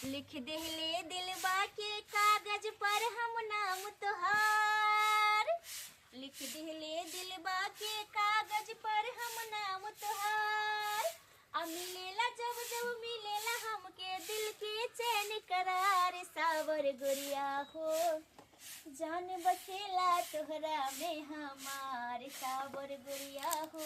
लिख देहले दिलबा के कागज पर हम नाम तोहार, लिख देहले दिलबा के कागज पर हम नाम तोहार। आ मिलेला जब जब मिलेला हमके दिल के चैन करार, सावर गोरिया हो जान बसेला तोहरा में हमार, सावर गोरिया हो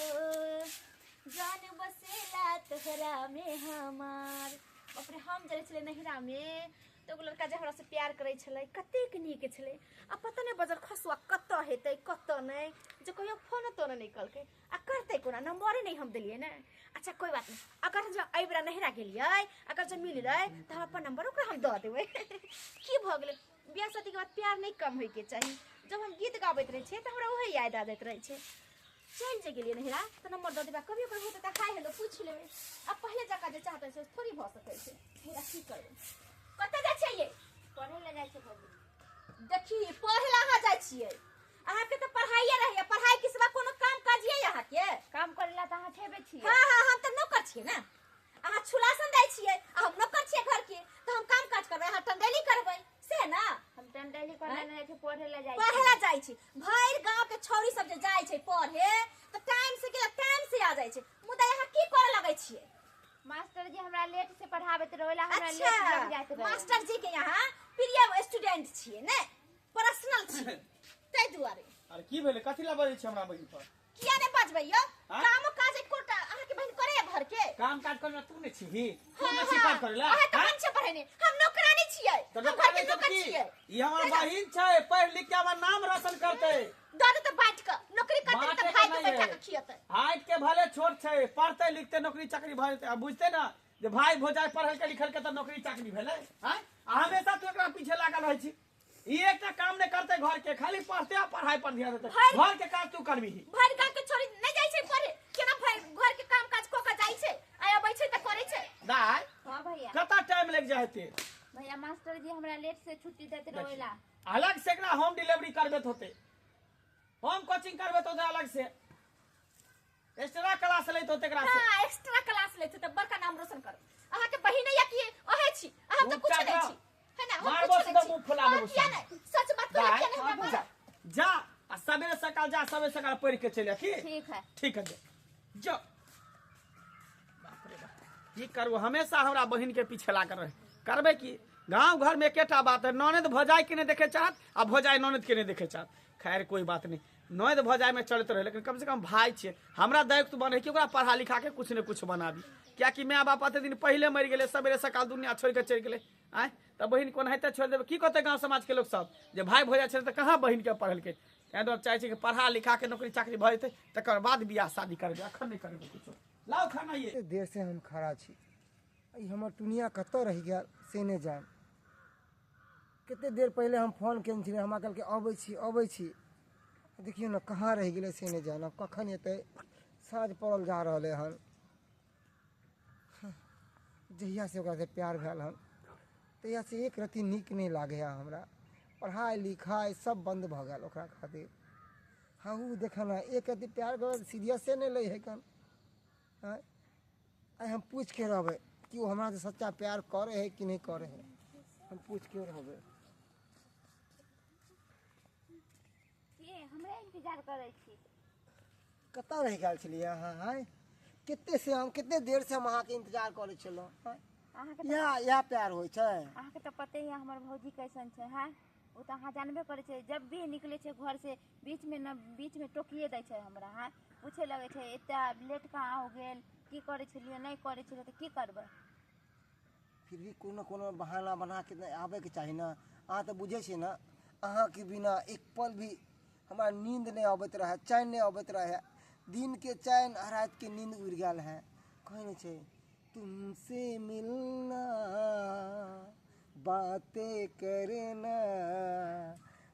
जान बसेला तोहरा में हमार। बाप रे, हम जरे छलै नहिरा में तऽ एगो लड़का जे हमरा से प्यार करै छलै, कतेक नीक छलै। आ पता नहि बजर खसुआ कतऽ हेतै कतऽ नहि, जे कहियो फोनो तोनो नहि कलकै। आ करतै कोना, नम्बरे नहि हम देलियै ने। अच्छा कोइ बात नहि, अगर जँ एहि बेरा नहिरा गेलियै, अगर जँ मिललै तऽ हम अपन नम्बर ओकरा हम दऽ देबै। की भऽ गेलै, बियाह शादीके बाद प्यार नहि कम होइके चाही। जब हम गीत गाबैत रहै छियै तऽ हमरा उहे याद आ जाइत रहै छै। चलि जे गेलियै नहिरा तऽ नम्बर दऽ देबै, कभी ओकर होतै तऽ हाय हेलो पूछि लेबै। आ पहिले जकाँ जे चाहतै से थोड़ी भऽ सकै छै। मुदा की करबै। कतऽ जाइ छियै ये? पढ़ै लए जाइ छियै भौजी। देखी, पढ़ै लए अहाँ जाइ छियै, अहाँके तऽ पढ़ाइए रहैए, पढ़ाई के सिवा कोनो काम काज ये अहाँके? काम करै लए तऽ अहाँ छेबे छियै। हाँ हाँ, हम तऽ नौकर छियै ने। अहाँ छुलासन दै छियै आ हम नौकर छियै घर के, तऽ हम काम काज करबै, अहाँ टंडेली करबै, से ना? हम टंडेली करऽ नहि जाइ छी, पढ़ै लए जाइ। पढ़े ला जाइ छी। भरि गांव के छौड़ी सब जे जाइ छै पढ़े तऽ टाइम से गेलक, टाइम से आ जाइ छै। मुदा अहाँ की करऽ लगै छियै? मास्टर जी हमरा लेट से पढ़ाबैत रहै, हमरा लेट लग जाइत अच्छा, रहे। मास्टर जी के यहाँ प्रिय स्टूडेंट छियै ने, पर्सनल छियै, ताहि दुआरे। अरे की भेलै, कथी ला बजै छी हमरा बहिन पर? किया नहि बजबै यौ? आँय? कामो काज एकोटा अहाँके बहिन करैया घर के? काम काज करे ला तू नहि छीही? तू हाँ, नहि छी हाँ। काज करे ला? अहाँ तऽ आँय? हम छियै पढ़ेने, हम नौकरानी छियै। तऽ हम घर नौकरानी के तऽ नौकर की? छियै। ई हमर बहिन छै, पढ़ि लिख के हमर नाम रोशन करतै। दऽ देतै बाँटि कऽ, नौकरी करतै बाँटे तऽ के भाई के नहि बैठा है। कऽ खियेतै। हाइट के भले छोट छै, पढ़तै लिखतै नौकरी चाकरी भऽ जेतै। आ बुझतै ने जे भाई भौजाइ पढ़ल के लिखल के तऽ नौकरी चाकरी भेलै। आँय, आ हमेशा तू एकरा पीछे लागल रहै छी। ई एकटा काम नहि करतै घर के, खाली पढ़ते आ पढ़ाई पर ध्यान देतै। घर के काज तू करबीही। भरि गाँव के छोड़ी नहि जाइ छै पढ़े, केना भरि घर के काम काज कऽ कऽ जाइ छै आ अबै छै तऽ करै छै। दाइ, हाँ भैया। कता टाइम लागि जाइ हेतै? भैया, मास्टर जी हमरा लेट से छुट्टी देते रहे। अलग से एकरा होम डिलीवरी करबेत होते, होम कोचिंग करबेत होते, अलग से एक्स्ट्रा क्लास लैत होते एकरा से। हाँ, एक्स्ट्रा क्लास लै छै तऽ बड़का नाम रोशन करू। अहाँके बहिन या कि अहे छी? अहाँ तऽ कुछ नहीं छी है ना? हम मारबो कुछ सीधा नहीं मुंह छी। फुला अहाँ देबो किया सीधा। नहीं सच बात कहै किया नहीं हमरा जा जा आ सवेरे सकाल जा, सवेरे सकाल पढ़ के चलि आ की? ठीक है। ठीक है, जो जो। बाप रे बाप, की करू, हमेशा हमरा बहिन के पीछे लागल रहे। करबै की, गांव घर में एकेटा बात है, ननद भौजाई के नहीं देखे चाहत आ भौजाई ननद के नहीं देखे चाहत। खैर कोई बात नहीं, ननद भौजाई में चलते रहे, लेकिन कम से कम भाई छियै, हमरा दायित्व बने कि ओकरा पढ़ा लिखा के कुछ ने कुछ बनाबी। कियाकि माय बाप अते दिन पहिले मरि गेलै, सवेरे सकाल दुनिया छोड़ि के चलि गेलै। आँय, तऽ बहिन कोनाहिते छोड़ि देबै? की कहतै गाँव समाजके लोक सब जे भाय भौजाई छलै तऽ कहाँ बहिनके पढ़ेलकै? ताहि दुआरे चाहै छी कि पढ़ा लिखा के नौकरी चाकरी भऽ जेतै तकर बाद बियाह शादी करबै, अखन नहि करबै कुछो। लाउ खाना ये। कते देर से हम खड़ा छी, ई हमर टुनिया कतऽ रहि गेल से नहि जान। कते देर पहिले हम फोन केने छलियै, हमरा कहलकै अबै छी अबै छी। देखियौ ने कहाँ रहि गेलै से नहि जान, आब कखन एतै, साँझ पड़ल जा रहलै हन। जहियासँ ओकरासँ प्यार भेल हन तहियासँ एक रत्ती नीक नहि लागैए हमरा। पढ़ाइ लिखाइ सब बन्द भऽ गेल ओकरा खातिर। हँ ओ देखऽ ने, एक रत्ती प्यार करब सीरियसे नहि लै हइ कन। आँय, आइ हम पूछिके रहबै कि ओ हमरासँ सच्चा प्यार करै हइ कि नहि करै हइ, हम पूछिके रहबै। के हमरे इंतजार करै छी? कतऽ रहि गेल छलियै अहाँ? आँय, कते से हम कते देर से हम अहाँके इंतजार करै छलहुँ। आँय, अहाँके इएह इएह प्यार होइ छै? अहाँके तऽ पते है हमर भौजी कैसन छै। हैं, ओ तऽ अहाँ जानबे करै छै, जब भी निकलै छै घर से बीचमे न बीचमे टोकिए दै छै हमरा। हैं, पूछे लगै छै एते लेट कहाँ हो गेल, की करै छलियै, नहि करै छलियै, तऽ की करबै? फिर भी कोनो कोनो बहाना बना के आबैके चाही ने। अहाँ तऽ बुझै छियै ने, अहाँके बिना एक पल भी हमरा नींद नहि अबैत रहै, चैन नहि अबैत रहै। दिनके चैन आ रातिके नींद उड़ि गेल है। कहै नहि छै, तुमसे मिलना बातें करना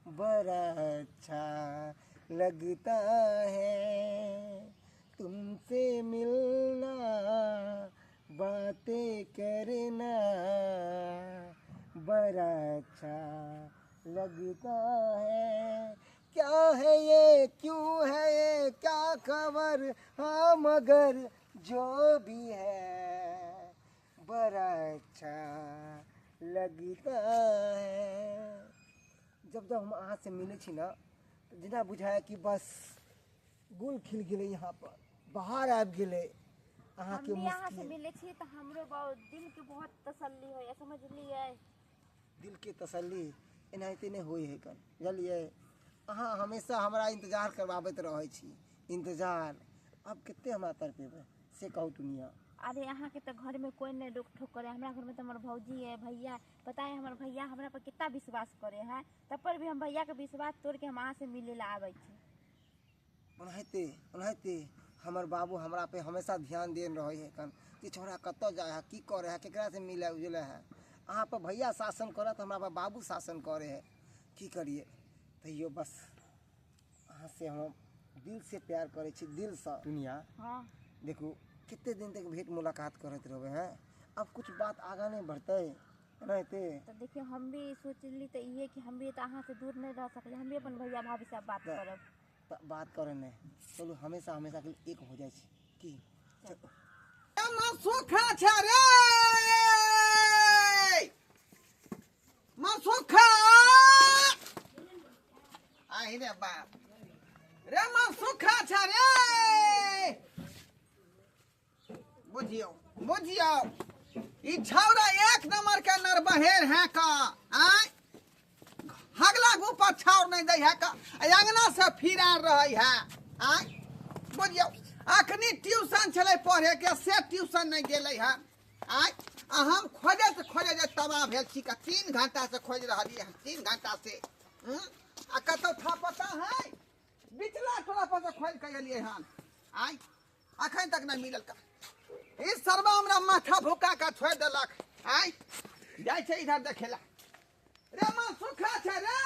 बड़ा अच्छा लगता है, तुमसे मिलना बातें करना बड़ा अच्छा लगता है। क्या है ये, क्यों है ये, क्या खबर, हाँ मगर जो भी है बड़ा अच्छा लगता है। जब जब हम अहाँ से मिलै छी ना तऽ जेना बुझाय कि बस गुल खिल गेलै यहाँ पर, बाहर आबि गेलै अहाँके हम भी अहाँ से मुस्की। मिलै छी तऽ हमरो बहुत दिलके बहुत तसल्ली होइए, समझलियै? दिलके तसल्ली एनाहिते नहि होइ है कन, बुझलियै? अहाँ हमेशा हमरा इंतजार करबाबैत रहै छी, इंतजार। आब कते हमरा तड़पेबै से कहू दुनिया। अरे अहाँके तऽ घरमे कोइ नहि रोक ठोक करे, हमरा घरमे तऽ हमर भौजी है, भैया। पता है हमर भैया हमरा पर कितना विश्वास करे है, तब पर भी हम भैयाके विश्वास तोड़के हम अहाँ से मिले ला आबै छी। ओनाहिते ओनाहिते हमर बाबू हमरा पे हमेशा ध्यान देन रहै है कन कि छोड़ा कतऽ जाइ है, की करे है, केकरा से मिले उजले है। अहाँ पर भैया शासन करत, हमरा पर बाबू शासन करे है, की करिए? तैयो बस अहाँ से हम दिल से प्यार करै छी, दिलसँ। दुनिया हाँ देखू कते दिन तक भेंट मुलाकात करैत रहबै हैं, अब कुछ बात आगाँ नहि बढ़तै एनाहिते? तऽ देखियौ हम भी सोचली तऽ इहे कि हम भी तऽ अहाँ से दूर नहि रह सकली, हम भी अपन भैया भाभी से बात करब। तऽ बात करे नहि, चलू हमेशा हमेशा के लिए एक हो जाइ छी की? चलू। मनसुखा छै रे, मनसुखा, आहि रे बाप रे, मनसुखा छै रे। बुझियौ बुझियौ, ई छौड़ा एक नंबर के नरबहेर है का। आय हगला ऊपर छाउर नहीं दै है का, अंगना से फिरा रहे है। आय बुझियौ, अखनी ट्यूशन छलै पढ़े के, से ट्यूशन नहीं गेलै है। आय आ हम खोजैत खोजैत जे तबाह भेल छी का, 3 घंटा से खोजि रहलियै हन, 3 घंटा से। आ कतौ था पता है, बिचला टोला पर से खोजि के एलियै हन, आय अखन तक नहीं मिलल का। ई सरबा हमरा माथा भुका के छोड़ि देलक। आय जाइ छै इधर देखेला रे, मन सुखा छै रे।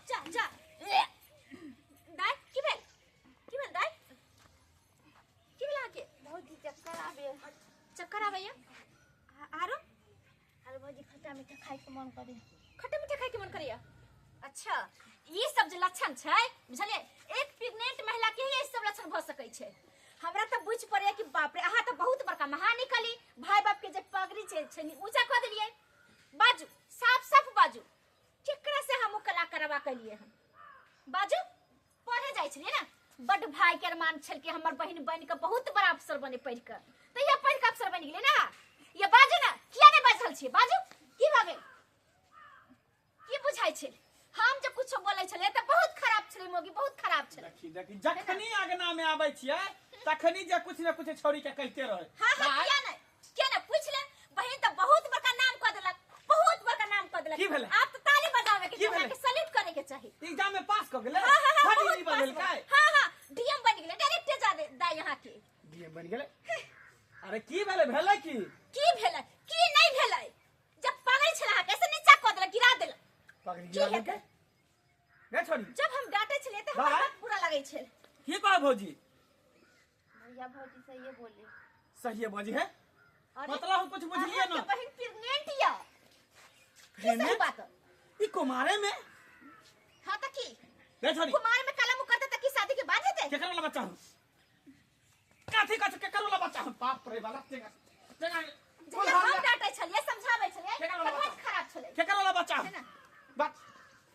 जा जा दाइ, की भेल? की भेल दाइ? की भेल अहाँके? भौजी चक्कर आबे। चक्कर आबैया? आरो? अरे भौजी खट्टा मीठा खाइके मन करे। खट्टा मीठा खाइके मन करैया? अच्छा, ई सब जे लक्षण छै, बुझलियै, एक प्रेग्नेंट महिला के ही ई सब लक्षण भऽ सकै छै। हमरा तऽ बुझि पड़ैया कि बाप रे, अहाँ तऽ बहुत बड़का महान निकली, भाई बाप के जे पगड़ी छै छै नी ऊँचा कऽ देलियै। बाजू, साफ साफ बाजू, केकरा से हम कला करवा केलियै हन? बाजू। पढ़े जाइ छलियै ने, बड भाई के अरमान छल कि हमर बहिन बनि कऽ बहुत बड़ा अफसर बने पढ़ि कऽ, तऽ इएह पढ़ि कऽ अफसर बनि गेलै ने। ये बाजू ने, किया नहि बाजि रहल छियै? बाजू, की भऽ गेल? की बुझाइ छै? हम जे कुछो बोलै छलियै तऽ बहुत खराब छलै मोगी, बहुत खराब छलै। देखी देखी, जखनी अगना में आबै छियै तखनी जे कुछ ने कुछ छौड़ी के कहिते रहे। हाँ हाँ, किया नहीं, किया नहीं, पूछ ले। बहिन तऽ बहुत बड़का नाम कऽ देलक, बहुत बड़का नाम कऽ देलक। की भेलै? आब तऽ ताली बजावे के की चाही, भेलै? अहाँके सैल्यूट करे के चाही। एग्जाम में पास कऽ गेलै? हाँ हाँ हाँ, थर्ड बहुत डिग्री पास बनेलकै? भऽ- हाँ हाँ, डीएम बनि गेलै, डायरेक्टे जा दे दाइ यहाँ के। डीएम बनि गेलै? अरे की भेलै? भेलै की? की भेलै की नहीं भेलै, जब पगड़ी छल अहाँके से नीचा कऽ देलक, गिरा देलक। पगड़ी की गिरा हेतै? देलकै? रे छोड़ी, जब हम डांटे छलियै तऽ हमरा दाइ? बहुत बुरा लगै छल। की कहै भौजी? भैया भौजी सहिए बोले। सहिए बजी है? अरे, मतलब हम कुछ बुझलिए अहाँके ना। बहिन प्रेग्नेंट या की सही प्रेग्नेंट? बात? ई कुमारे में? हाँ तऽ की? रे छोड़ी, कुमार में कलम करते तऽ की शादी के बाद हेतै? केकर वाला बच्चा हम? कथी कथी केकर वाला बच्चा हम? बाप रे बाप, टेंगा टेंगा। जहिया हम डांटे छलियै, समझाबै छलियै, केकर वाला तऽ बहुत बच्चा? खराब छलै। केकर वाला बच्चा हम? है ना? बात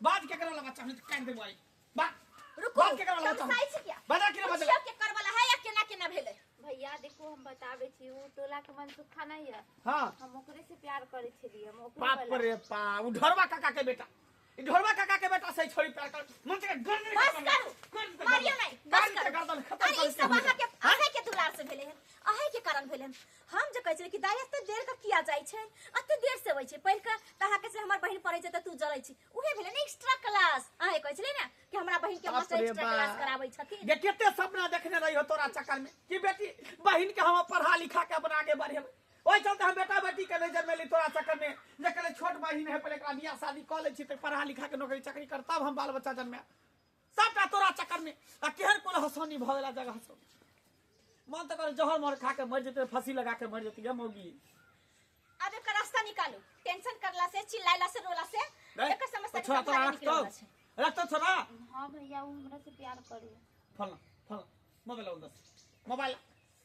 बात, केकर वाला बच्चा हम? काट देबो आई बात। रुकू, बात, केकर वाला बच्चा हम? तमसाइ छी किया? बजा कि ना बजा? पुछियौ केकर वाला है या केना केना भेलै। भैया देखो हम बताबै छी, उ टोला के मनसुखा नहीं है, हाँ, हम ओकरे से प्यार करै छलियै, हम ओकरे बाप वाला। रे बाप, उ ढोरवा काका के बेटा, ई ढोरवा काका के बेटा से छोड़ी प्यार कर मन से गर्दन बस करू, मारियौ नहि, बस करू। गर्दन खत्म अरे कर ई सब अहाँके अहाँके दुलार से भेलै हन, अहाँके कारण भेलै हन। हम जे कहै छलियै कि दाइ एते देर के किया जाइ छै, एते देर से अबै छै पढ़ि कऽ, तऽ अहाँके से हमर बहिन पढ़ै छै तऽ तू जलै छी, उहे भेलै ने एक्स्ट्रा क्लास। अहाँ कहै छलियै ने कि हमरा बहिन के बाप मास्टर रे एक्स्ट्रा क्लास बाप। कराबै छथिन। गे कते सपना देखने रही हो तोरा चक्कर में कि बेटी बहिन के हम पढ़ा लिखा के अपना आगे बढ़ेबै, ओहि चलते हम बेटा बेटी के नहीं जन्मेली तोरा चक्कर में, जे कहले छोट बहिन है पहले एकरा बियाह शादी कऽ लै छी तऽ पढ़ा लिखा के नौकरी चाकरी कर तब हम बाल बच्चा जन्मे, सबटा तोरा चक्कर में। आ केहन कोन हसौनी भऽ गेला जगह हसौनी, मन तऽ करे जहर मर खा के मरि जेतै, फांसी लगा के मरि जेतै। गे मौगी, आब एकर रास्ता निकालू। टेंशन करला से, चिल्लाइला से, रोला छोरा तोरा भागे निकले रखतौ वाला छै। रखतौ छोरा। हाँ भैया, वो हमरा से प्यार करे। फलना फलना मोबाइल आउ दस मोबाइल,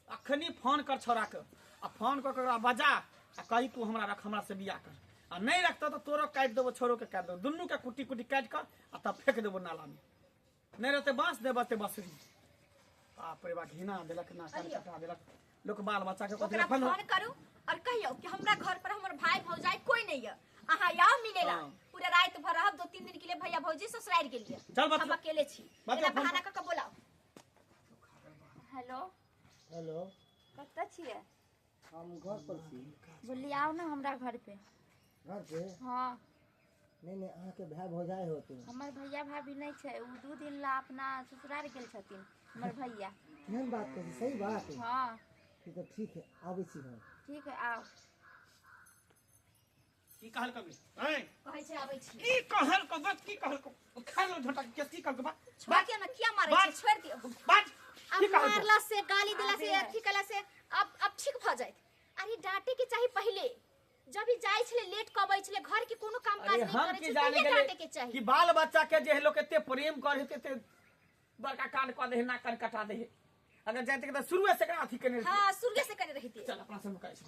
अखनी फोन कर छोरा के आ फोन कऽ के ओकरा बजा आ कही तू हमरा रख, हमरा से बियाह कर, आ नहीं रखतौ तऽ तोरो काटि देबो, छोरो के काटि देबो, दुनू के कुट्टी कुट्टी काटि कऽ आ तब फेंक देबो नाला में। नहीं रहते बांस दे बसते बसरी। बाप रे बाप, घिना देलक ना कान कटा देलक लोक बाल बच्चा के। कथी ओकरा फोन फोन करू और कहियो कि हमरा घर पर हमर भाई भौजाई कोई नहीं है, अहाँ आओ मिलेला। हाँ। पूरा रात भर रहब, 2-3 दिन के लिए भैया भौजी ससुराल गेलिए, चल बतिया। हम अकेले छी। बतिया एना फोन बहाना कर। क के बोलाओ। हेलो। हेलो। कतऽ छियै? हम घर पर छी। बोलली आओ ना हमरा घर पे। घर पे? हाँ। नहीं नहीं, अहाँके भाय भौजाइ होते? हमर भैया भाभी नहीं छै, उ 2 दिन ला अपना ससुराल गेल छथिन हमर भैया। केहन बात कहै छी, सही बात? हाँ। ठीक है ठीक है, आबै छी हम। ठीक है, आओ। की कहल कभी ऐं कहै छै आबै छी। की कहल को बस, की कहल को खा लो झोटा के, की कहल को बा छोड़ दियौ ना, किया मारै बात। छै, छोड़ दियौ। बाज। अब की कहल को? मारला से गाली देला से आबे है। अथी कला से अब ठीक भ जायत। अरे डांटे के चाही पहिले, जब भी जाय छले लेट क अबै छले, घर के कोनो काम काज अरे नहीं हम करै की छले, जाने तैये गेले डांटे के चाही। कि बाल बच्चा के जे लोग एते प्रेम करे एते बड़का कांड कऽ दे, नाक कान कटा दे। अगर जाते के तऽ शुरुए से एकरा अथी केने रहितै। हाँ, शुरुए से कने रहिते। चल अपना से मुकाइ छै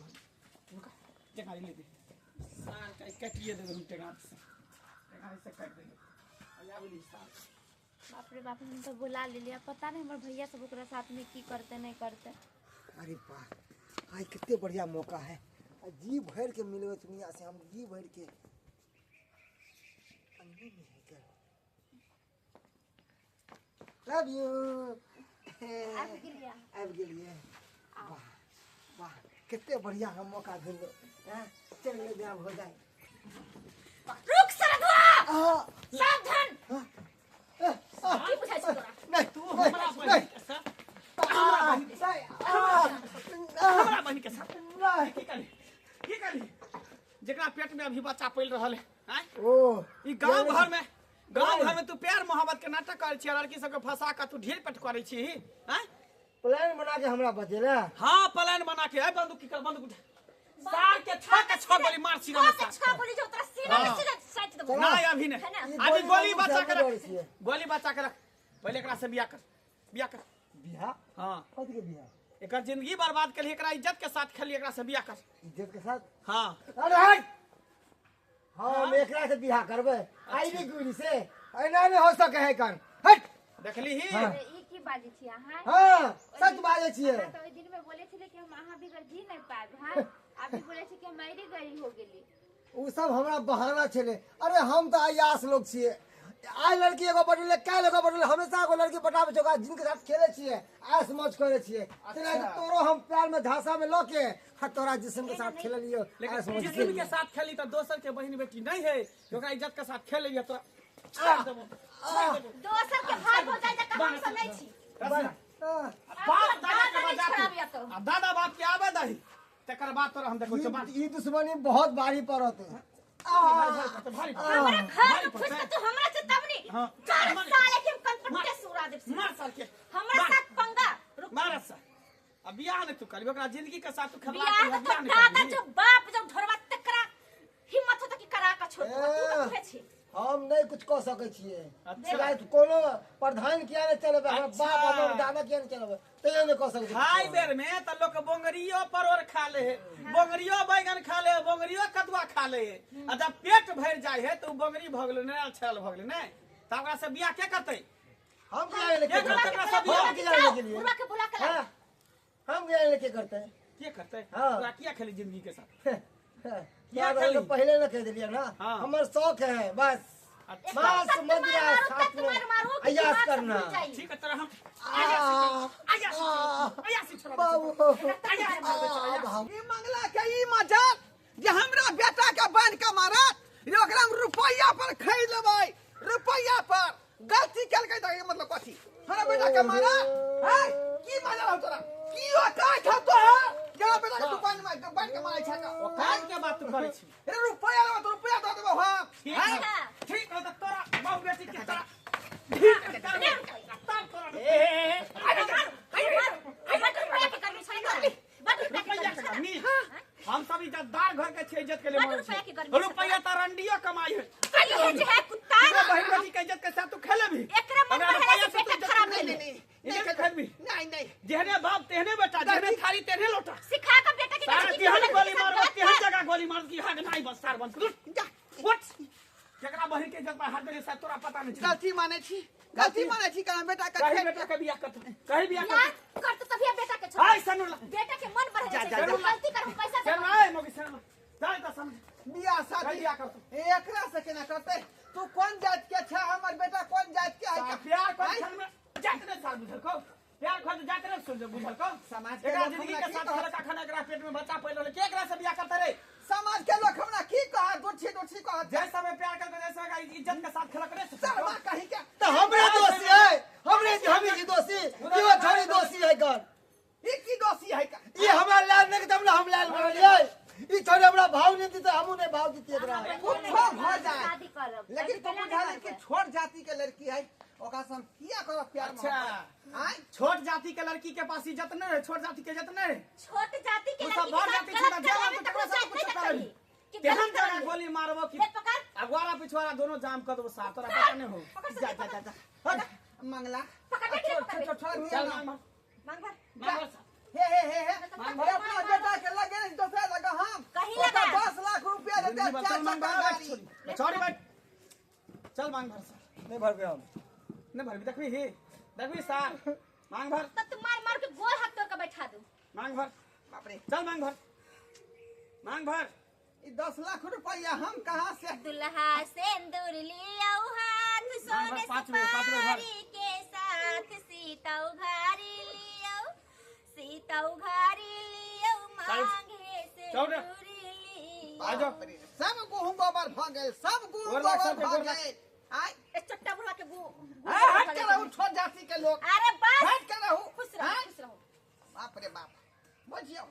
मुका टेंगारी ले दे साल के काटिए देबै हम टेंगारी से, टेंगारी से काटि देबै। आ आबि साल। बाप रे बाप, हम तो बुला लेलियै, पता नहीं हमर भैया सब ओकरा साथ में की करते नहीं करते। अरे वाह, आइ कते बढ़िया मौका है, आ जी भर के मिलबै दुनिया से हम, जी भर के। Love U. आबि गेलियै? आबि गेलियै। वाह वाह, कते बढ़िया हम मौका भेल। चल ले बियाह हो जाए। रुक सरधुआ, आ, सावधान। की बुझाइ छै तोरा? नहीं तू हमरा बहिन के साथ, आ, नहीं, आ, हमरा बहिन के साथ नहीं। की करी, की करी, जेकरा पेट में अभी बच्चा पल रहल है आँय? ओ ई गांव घर में, गांव घर में तू प्यार मोहब्बत के नाटक करै छी, लड़की सबके फंसा के तू ढेर पेट करै छी आँय? प्लान बना के हमरा बजेला। हाँ प्लान बना के। ए बंदूक की कर, बंदूक उठा, सार के छह के छह गोली मार सीना में छह के सार। छह गोली जो तोरा सीना में हाँ। सीधा साटि देबौ। ना अभी नहीं, है ना? ई अभी गोली बंदूक बचा के से रख, छियै। गोली बचा के रख, पहले एकरा से बियाह कर, बियाह कर। बियाह? हाँ। कथी के बियाह? एकर जिंदगी बर्बाद केली, एकरा इज्जत के साथ खेली, एकरा से बियाह कर। इज्जत के साथ? हाँ। अरे हट, हम एकरा से बियाह करबै आई भी गोली से ऐना नहीं हो सके है कन, हट। देखली ही। हाँ। अरे ई की बाजै छी अहाँ? हाँ सच बाजै छियै। अहाँ तऽ ओहि दिन में बोले छलियै कि हम अहाँ बिगर जी नहीं पाएब। हाँ, अभी बोले छै कि हम मरि गई हो गेली। उ सब हमरा बहाना छलै। अरे हम तऽ अयास लोग छियै, आइ लड़की एगो पटेले, काल्हि एगो पटेले, हमेशा एगो लड़की पटाबै छै, ओकरा जिनके साथ खेलै छियै, ऐश मौज करै छियै। तेना तोरो हम प्यार में झांसा में लऽ के आ तोरा जिस्म के साथ खेललियो, लेकिन ऐश मौज जिस्म के केलियो। साथ खेली तो दोसर के बहिन बेटी नहीं है, ओकरा इज्जत के साथ खेले तोरा छोड़ देबो, छोड़ देबो। दोसर के भाई भौजाई जकाँ हम सब नहीं छी। रसिया, आ, बाप दादा के दादा नहीं बजा छोड़ाबिया तू। तो। आ दादा बाप के आबे दही, तकर बाद तोरा हम देखो ई ई दुश्मनी बहुत भारी पड़त। भारी हमरा घर में घुस के तू हमरा चेतावनी, हाँ। चार साल के हम कनपट्टे सुरा देब। मार साल के हमरा मार। साथ पंगा रुक। मार सा, अब बियाह नहीं तू करबी, ओकरा जिंदगी के साथ तू खिलवाड़ बियाह करिहे, तो बियाह नहीं दादा करबी। जो बाप जो ढोरवा तकरा हिम्मत होता कि करा का छोड़ देबा, तू तो ए। उहे छी। हम नहीं कुछ कह सकै छियै। अच्छा। अच्छा कोनो प्रधान किया नहीं चलेबै, हमर अच्छा। बाप हमर दादा किया नहीं चलेबै, तैयो नहीं कह सकै छियै। खाई बेर में त लोग बोंगरियो परोर खा ले है, बोंगरियो बैगन खा ले है, बोंगरियो कदुआ खा ले है, आ जब पेट भर जाय है तो उ बोंगरी भ गेलै ने, छल भ गेलै ने, तब ओकरा से बियाह के करतै? हम किया लेके के करतै ओकरा से बियाह? हम किया लेके लिए? बुढ़वा के बुला के ला। हाँ, हम किया लेके करते? के करतै? हाँ। ओकरा किया खेली जिंदगी के साथ? किया खेली? पहले न कह दिलियै ना, हाँ। हमर शौक है बस अच्छा। मांस तक मदिरा मारू, साथ तक में मारू, मारू, कि अयास दिमाग से करना। भूल जाई। ठीक है तोरा हम आ, अयासी आ, अयासी छोड़ा बाबू ई मंगला के ई मजाक जे हमरा बेटा के बांध के मारत रे, ओकरा हम रुपैया पर खरीद लेबै, रुपैया पर। गलती केलकै तऽ मतलब कथी हमरा बेटा के मारत हैं? की मजा रहौ तोरा, की औकात हौ तोहर जे हमरा बेटा के तू बांध बांध के मारै छह? औकात के बात तू करै छी रे? रुपैया लेबै तऽ रुपैया दऽ देबौ हम। ठीक है, ठीक है, तऽ तोरा बहु बेटी के तोरा ठीक करबै तब तोरा। ए, बड रुपैया के गर्मी छै तोरा। बड रुपैया के रुपैया गर्मी के छै तोरा। गर्मी? हम सब इज्जतदार घर के छियै, इज्जत के लिए बड मरै रुपैया के छियै। गर्मी छै। रुपैया तऽ रंडियो कमाइ है। अरे जे है कुत्ता। बहन बेटी के इज्जत के साथ तू खेले भी। एकरा मन हमरा बढ़ेला रुपैया से से तू बेटा इज्जत खराब नहीं भेलै। लेनी। इज्जत खेलबी। नहीं नहीं, जेहने बाप तेहने बेटा, जेहने थाली तेहने लोटा। सिखा के बेटा के सारा कहै छै कि जेहन लड़की गोली के साथ मारबो गलत तेहन कर। जगह गोली मार की हाथ नहीं बस सार बंद कर। जा। उठ। केकरा बहन के इज्जत पर हाथ देले से तोरा पता नहीं चली। गलती माने छी, गलती माने छी, कारण बेटा के कही बेटा के बियाह करत, कही बियाह बियाह करत। करतौ तभिए बेटा के छोड़। आइ सनुला। बेटा के मन बढ़े जा, छै। जा, जा। गलती कर हम पैसा चल देबौ। आइ मोगी सनुला। जाय त समझ। बियाह शादी कही बियाह करतौ। एकरा से केना करतै? तू कोन जात के छै? हमर बेटा कोन जात के है? सार प्यार कर आइ? छन में जात नहीं सार बुझल को। प्यार कर जात नहीं सुन बुझल को। समाज के एकरा लोग जिंदगी हमरा के की साथ कहत? खेलक अखन एकरा पेट में बच्चा पैल रहल, के एकरा से बियाह करते रे? समाज के लोग हमरा की कहत? गुच्छी गुच्छी कहत। जैसा में प्यार करके जैसा एकरा इज्जत के साथ खेलक रे। शर्मा कहीं के। तऽ हमरे दोषी है, हमरे हमी छी दोषी, इहो छौड़ी दोषी है कर। ई की दोषी है का? ई हमरा लाल नहि तब हम लाल बनलियै। ई छौड़ी हमरा भाव नहि दितै, हमहूँ नहि भाव दितियै एकरा। कुछो भऽ जाए शादी करब। लेकिन तू पहले बुझाली नहि कि करबै। छोट जाति के लड़की है, ओकरा से हम किया करब प्यार अच्छा। मोहब्बत? आँय? छोट जाति के लड़की के पास इज्जत नहीं है, छोट जाति के इज्जत नहीं है। छोट जाति के उ लड़की सब के बड़ साथ जाति गलत छै तऽ करबै जाओ, तकरो तकरो साथ सब कुछ नहि करबी। करबी। कि तेहन गलत जगह करबी। गोली मारबो कि ले पकड़। अगवारा पिछवाड़ा दोनों जाम कर देबो सार, तोरा पता नहीं हो। पकड़ जा संजय, जा जा पकड़। जा हट, मंगला। पकड़ के छोड़, पकड़। छोड़, छोड़, चल दिया ना। मांग भर, मांग भर। मांग भर सार। हे हे हे हे, मांग भर। अपना बेटा के लगे नहीं दोसरा लगे हम। कहीं ओकरा लगा। 10 लाख रुपया देते, जिंदगी भर चार चल मांग चक्का भर, बैठ गाड़ी। छोड़ी। छोड़ी बैठ। चल मांग भर सार। नहि भरबै हम। नहीं भरबी, देखबी ही, देखबी सार। मांग भर। तब तू मार मार के गोर हाथ तोड़ के बैठा दू। मांग भर। बाप रे। चल मांग भर, मांग भर। ई 10 लाख रुपया हम कहाँ से? दुल्हा सिंदूर लियौ हाथ मांग भर, सोने पाँच बेर, पाँच बेर भर। सुपारी के साथ, सीता उघारी लियौ, सीता उघारी लियौ, मांगे चौदह। सिंदूर लियौ। आ जाओ। बाप रे, सब गहूम गोबर भऽ गेल, सब गहूम गोर लाग गोबर सबके, भऽ गोर लाग। गेल। आय ए चट्टा बुढ़वा के गु गु- आय, हट के रहू छोट जाति के लोग, अरे बस, हट के रहू। खुश रहो, आय? खुश रहो। बाप रे बाप, बुझियौ।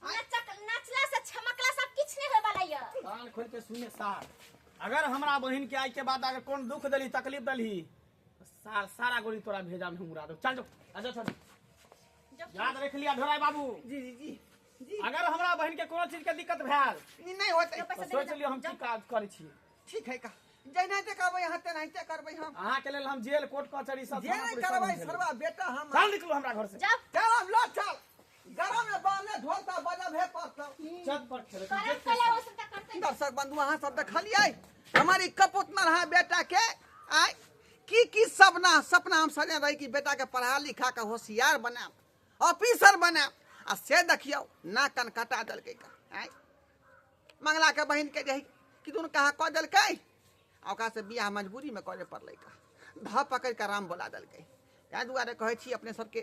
आय? नचक नचला से छमकला सब किछ नहीं होय वाला य। कान खोल के सुने सार, अगर हमरा बहिन के आई के बाद अगर कोन दुख दली तकलीफ दली, सार सारा गोली तोरा भेजा में हम उड़ा दो। चल जो, अच्छा चल। याद रख लिया ढोराई बाबू। जी जी जी जी। अगर हमरा बहिन के कोनो चीज के दिक्कत भेल ई नहीं होतै। तऽ सोच लियौ हम की काज करै छी। ठीक है का, जेनाहिते कहबै अहाँ तेनाहिते करबै हम। अहाँ के लेल हम जेल कोर्ट कचहरी सब जे थाना नहि पुलिस सब करबै हम झेलबै। सरवा बेटा हम। चल निकलू हमरा घर से। जब चल हम लो चल, गरम में बांधले ढोलता बजबे पड़तौ। छत पर खेले। करम कला ओ सब करतै। दर्शक बंधु अहाँ सब देखलियै हमारी कपूत नरहा बेटा के आय की की सपना सपना हम सजने रही कि बेटा के पढ़ा लिखा के होशियार बनाब, ऑफिसर बनाब, आ से देखियौ ना कन कटा देलकै का। आय मंगला के बहिन के जे कि दुनू कहाँ कऽ देलकै, आ ओकरा से बियाह मजबूरी में करे पड़लै का, धऽ पकड़ि कऽ राम बोला देलकै। ताहि दुआरे कहै छी अपने सबके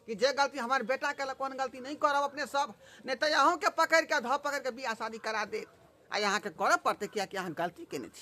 कि जे गलती हमार बेटा केलक ओहन गलती नहीं करब अपने सब, नहीं तऽ अहूँके पकड़ि कऽ धऽ पकड़ि कऽ बियाह शादी करा देत, आ अहाँके करऽ पड़तै कियाकि अहाँ गलती केने छी।